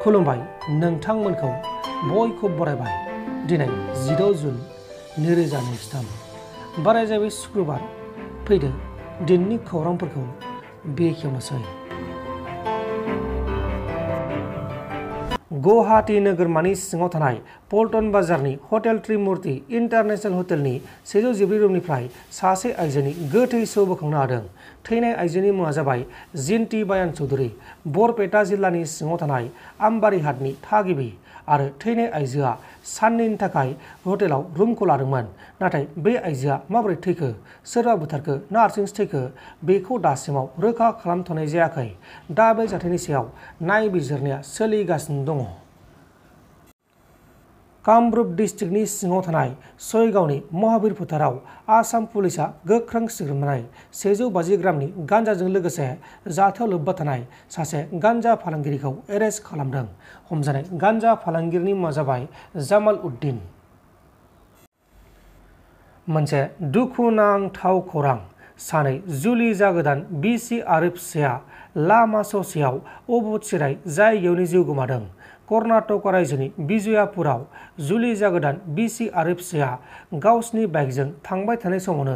खुलुमबाय नोंथांमोनखौ बयखौ बरायबाय दिनै 16 जुन 2023 बाराय जाबाय शुक्रबार फैदो दिननि खौरांफोरखौ बेखेवनोसै। गुवाहाटी नोगोरमानि सिङाव थानाय पल्टन बाजारनि हटेल त्रिमुर्ति इन्टारनेशनल हटेलनि 114 रुमनिफ्राय सासे आइजोनि गोथै सौ बोखांनो हादों। थैनाय आइजोनि मुङा जाबाय जिन्ती बायान चौधुरी, बरपेटा जिल्लानि सिङाव थानाय आम्बारी हाटनि थागिबि आरो थैनाय आइजोआ साननैनि थाखाय हटेलाव रुमखौ लादोंमोन। नाथाय बे आइजोआ माबोरै थैखो, सोरबा बुथारखो ना हारसिंसो थैखो बेखौ दासिमाव रोखा खालामथ'नाय जायाखै। दा बे जाथायनि सायाव नायबिजिरनाया सोलिगासिनो दङ। कामरुप डिस्ट्रिक्टनि सिङाव थानाय सयगावनि महावीर फोथाराव आसाम पुलिसआ गोख्रों सिग्रोमनाय 150 ग्रामनि गान्जाजों लोगोसे जाथायाव लोब्बा थानाय सासे गान्जा फालांगिरिखौ एरेस्ट खालामदों। हमजानाय गान्जा फालांगिरिनि मुङा जाबाय जामाल उद्दीन। मोनसे दुखुनांथाव खौरां, सानै जुलि जागोदान बिसि आरो फिसाया लामा ससेयाव अबथिरायै जायगायावनो जिउ गोमादों। कर्नाटक रायजोनि बिजयापुराव जुलि जागोदान बिसि आरो फिसाया गावसिनि बाइकजों थांबाय थानाय समावनो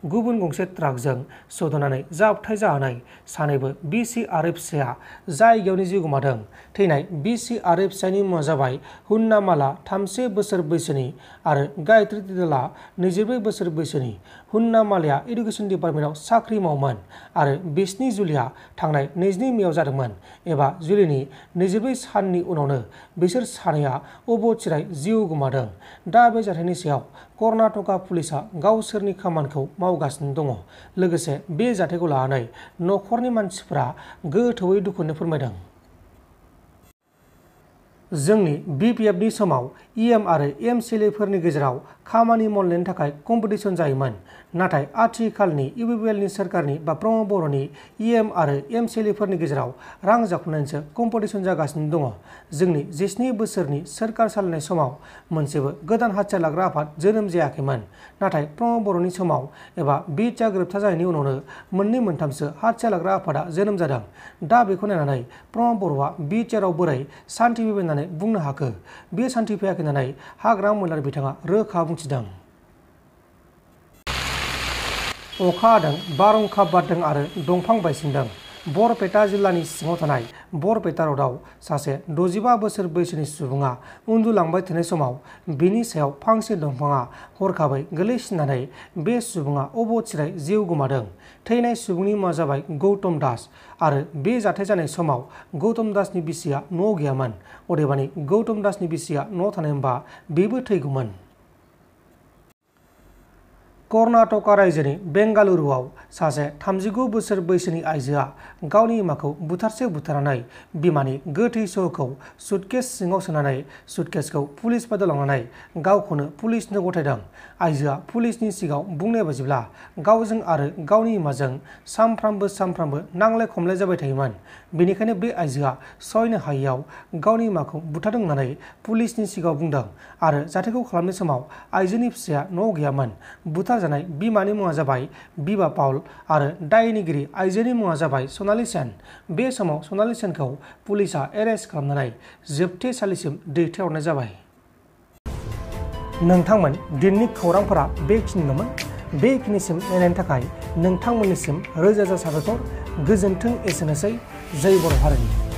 गुबुन गंसे ट्राकजों सौदावनानै जाब्रबथाय जानानै सानैबो बिसि आरो फिसाया जायगायावनो जिउ गोमादों। थैनाय बिसि आरो फिसायनि मुङा जाबाय हुन्नामाला 33 बोसोर बैसोनि आरो गायत्री तिदला 24 बोसोर बैसोनि। हुन्नामालाया इडुकेसन डिपार्टमेन्टआव साख्रि मावोमोन आरो बिसिनि जुलिया थांनाय 22 मेआव जादोंमोन एबा जुलिनि 24 साननि उनावनो बिसोर सानैया अबथिरायै जिउ गोमादों। दा बे जाथायनि सायाव कर्नाटका पुलिसआ गावसोरनि खामानिखौ मावगासिनो दङ। लोगोसे बे जाथायखौ लानानै नखरनि मानसिफोरा गोथौयै दुखुखौ फोरमायदों। जोंनि बिपिएफनि समाव इएम आरो एमसिएलएफोरनि गेजेराव खामानि मावलायनायनि थाखाय कम्पिटिसन जायोमोन। नाथाय आथिखालनि इउपिपिएलनि सोरखारनि बा प्रमद बर'नि इएम आरो एमसिएलएफोरनि गेजेराव रां जाखुमानायनिसो कम्पिटिसन जागासिनो दङ। जोंनि 17 बोसोरनि सोरखार सालायनाय समाव मोनसेबो गोदान हाथियार लाग्रा आफाद जोनोम जायाखैमोन। नाथाय प्रमद बर'नि समाव एबा बिटिआ ग्रेप्तार जानायनि उनावनो मोननै मोनथामसो हाथियार लाग्रा आफादा जोनोम जादों। दा बेखौ नायनानै प्रमद बर'आ बिटिआरआव बोरै सान्थि फैबाय होननानै बुंनो हाखो? बे सान्थि फैयाखै होननानै हाग्रा महिलारि बिथाङा रोखा बुंथिदों। अखा हादों, बारहुंखा बारदों आरो दंफां बायसिनदों। बरपेटा जिल्लानि सिङाव थानाय बरपेटा रडआव सासे 65 बोसोर बैसोनि सुबुङा उन्दुलांबाय थानाय समाव बिनि सायाव फांसे दंफाङा हरखाबै गोलैसिननानै बे सुबुङा अबथिरायै जिउ गोमादों। थैनाय सुबुंनि मुङा जाबाय गौतम दास आरो बे जाथाय जानाय समाव गौतम दासनि बिसिया न'आव गैयामोन। अदेबानि गौतम दासनि बिसिया न'आव थानायमोनबा बेबो थैगौमोन। कर्नाटका रायजोनि बेंगालुरुआव सासे 39 बोसोर बैसोनि आइजोआ गावनि बिमाखौ बुथारसे बुथारनानै बिमानि गोथै सहखौ सुटकेस सिङाव सोनानै सुटकेसखौ पुलिस बादियाव लांनानै गावखौनो पुलिसनो गथायदों। आइजोआ पुलिसनि सिगाङाव बुंनाय बायदिब्ला गावजों आरो गावनि बिमाजों सानफ्रामबो नांलाय खमलाय जाबाय थायोमोन। बेनिखायनो बे आइजोआ सहायनो हायैयाव गावनि बिमाखौ बुथारदों होननानै पुलिसनि सिगाङाव बुंदों आरो जाथायखौ खालामनाय समाव आइजोनि फिसाया न'आव गैयामोन। बुथारजानाय बिमानि मुङा जाबाय बिबा पाउल आरो दायनिगिरि आइजोनि मुङा जाबाय सनालि सेन। बे समाव सनालि सेनखौ पुलिसआ एरेस्ट खालामनानै जोबथेसालिसिम दैथायहरनाय जाबाय। नोंथांमोन दिननि खौरांफोरा बेखिनिल'मोन। बेखिनिसिम नायनायनि थाखाय नोंथांमोननिसिम रोजा रोजा साबायखर। गोजोन्थों। एसेनोसै। जै बर' हारिनि।